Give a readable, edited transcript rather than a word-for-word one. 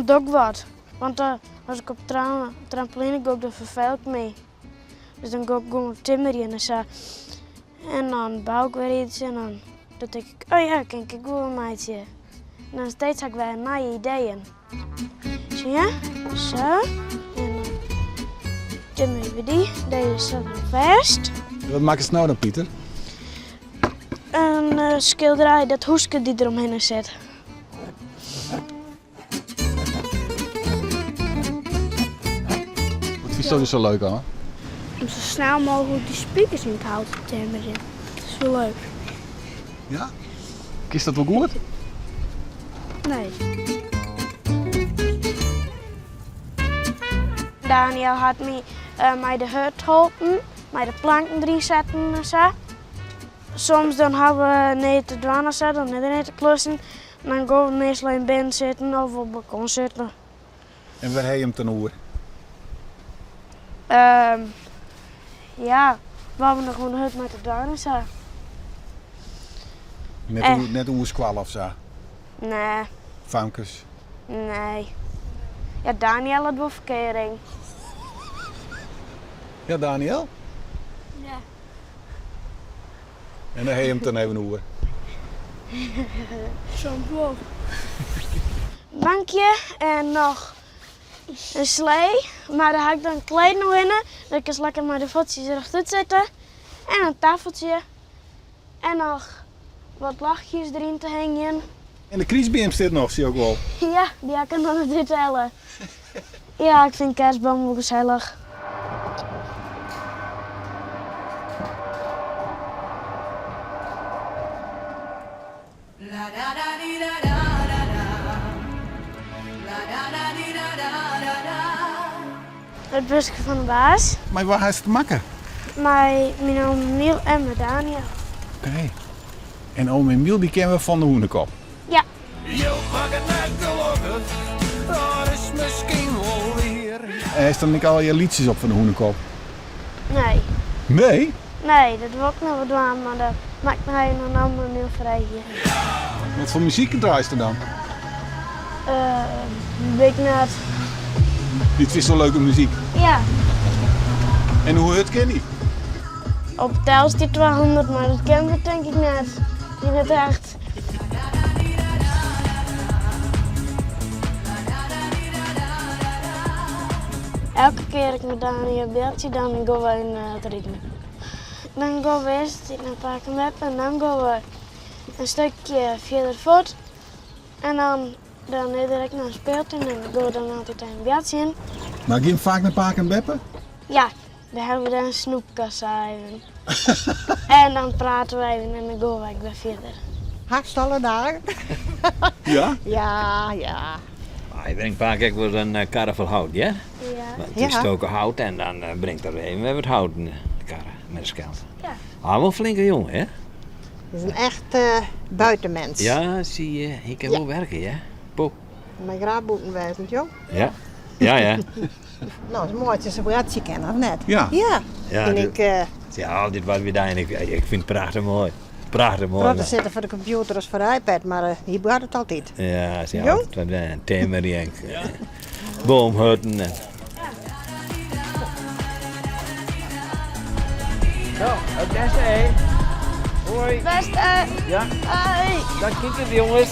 Dan doch ik wat. Want as ik op trampoline gean, dan ferfeel ik my. Dus dan gean ik gewoan timmerjen en sa. En dan bou ik wer iets en dan dan tink ik, oh ja, kin ik ek wol meitsje. En dan steeds ha ik wer nije ideeën. Sjoch ja, sa. En dan timmerje we dy. Deze staat dan fêst. Wat makkest no dan, Pieter? In skilderij, dat hûske dy't der omhinne sit. Wat fynsto der sa leuk oan? Om sa snel mooglik dy spikers yn it hout te timmerjen. Dat is wol leuk. Ja? Kinst dat wol goed? Nee. Daniel hat my mei de hurd holpen, mei de planken deryn setten en sa. Soms dan ha we neat te dwaan of sa, dan is der neat te klussen. Dan gean we meastal even binnen sitten of op it balkon sitten. En wêr ha je him dan oer? Ja, wat we noch oan de hurd moatte dwaan en sa. Net, net oer skoalle of sa? Nee. Famkes? Nee. Ja, Daniel hat wol ferkearing. Ja, Daniel? Ja. En dêr ha je him dan even oer. Soms wol. Bankje en noch in slee, mar dêr ha ik dan kleden oerhinne, dat kinst lekker mei de fuotsjes rjochtút sitte. En in tafeltsje en noch wat ljochtjes deryn te hingjen. En de krystbeam stiet noch, sjoch ik wol. Ja, dy ha ik noch net úthelle. Ja, ik fyn kerstboom wol gesellich. It buske fan de baas. Mei wa hast it makke? Mei myn oom Emiel en mei Daniel. Oké. En oom Emiel dy kenne we fan de Hûnekop? Ja. Jild makket net gelokkich, dat is miskien wol wier. Hast dan ek allegear lietsjes op fan de Hûnekop? Nee. Nee? Nee, dat wol ik noch wol dwaan, mar dat moat ik noch even oan oom Emiel freegje. Wat foar muzyk draaist der dan? Wit ik net. Dit fynst wol leuke muzyk? Ja. En hoe hurd kin dy? Op tel stiet 200, mar dat kin we tink ik net. Yn it echt. Elke kear ik mei Daniel beltsje, dan gean we yn it riden. Dan gean we earst nei pake en beppe en dan gean we in stikje fierder fuort. En dan, dan is der ek noch in speeltuin en dan gean we dan altyd even boartsjen. Mar gean faak nei pake en beppe? Ja, dan hawwe we dêr in snoepkassa even. En dan prate we even en dan gean we ek wer fierder. Hast alle dagen. Ja? Ja, ja. Hy bringt faak ek wol in karre fol hout, hear. Ja. Want it is stoke hout en dan bringt er even wer wat hout yn de karre mei de skelt. Ja. Ah, wol in flinke jonge, hè? Is in echt buitenmens. Ja, zie je, hy kin wol werke, hear. Poeh. Mei graach bûten wêzen, jong. Ja, ja, ja. No, is moai dat se boartsje kinne, of net? Ja. Ja, Ja, fyn dit- ik. eh Ja, altyd wat wy dêr. Ik, ik fyn it prachtich moai. Prachtich moai. Protte sitte foar de kompjûter as foar de iPad, mar eh, hy boartet altyd. Ja, se Jo? altyd wat dwaan. Timmerje en boomhutten en. Zo, het beste hè. Hoi. Beste! Ja, Hoi! dat kiek het jongens.